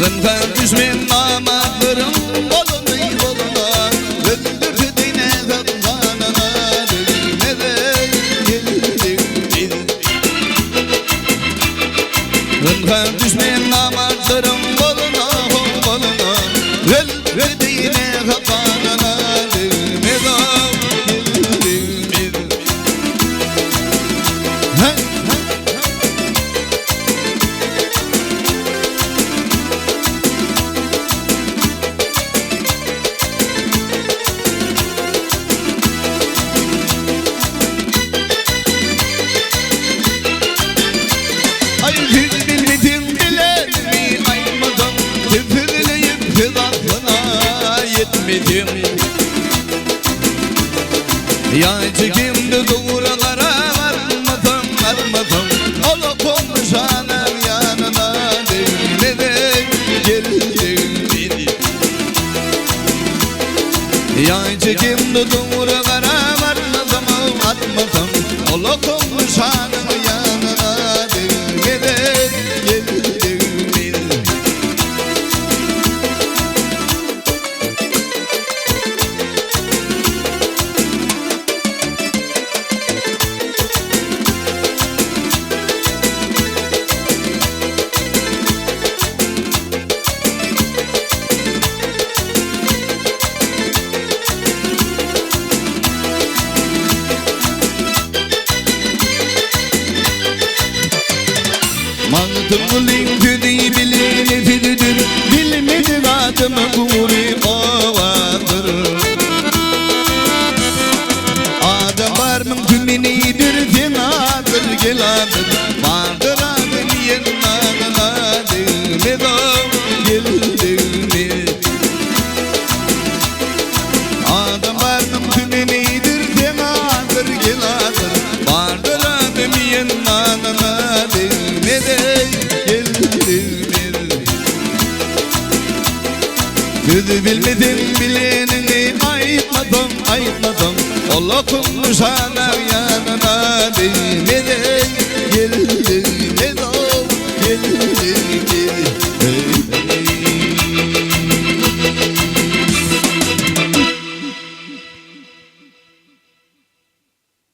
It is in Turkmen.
Zynhar düşmen namartlaryň goluny goluna, Öldürdi nähak ganyna degmez ey, gel degmez. Zynhar düşmen namartlaryň goluna, goluna, Öldürdi nähak ganyna degmez gel degmez. Hey, hey, hey. Ay siz bilmedin bilenimi aýtmadyň, Tüpürleyip söz aslyna ýetmediň. Ýaýçy kimdi duralara barmasaň, barmasaň, Ol okumyşanyň ýanyna degmez ey, gel degmez. Ýaýçy kimdi duralara barmasaň, barmasaň, Ol okumyşanyň ýanyna degmez ey, gel degmez. Magtymgulyň sözi bileni sözüdir, Bilmedik adama gury owazdyr. Adam barmyň tümenidir, seň adyr, gel adyr, Bardyr ady diýen nadyna degmez-ow, gel degmez. Adam barmyň tümenidir, seň adyr, gel adyr, Bardyr ady diýen nadyna degmez-eý, gel degmez. Sözi bilmeseň bileniňi aýtmasaň, aýtmasaň, Ol okumyşana.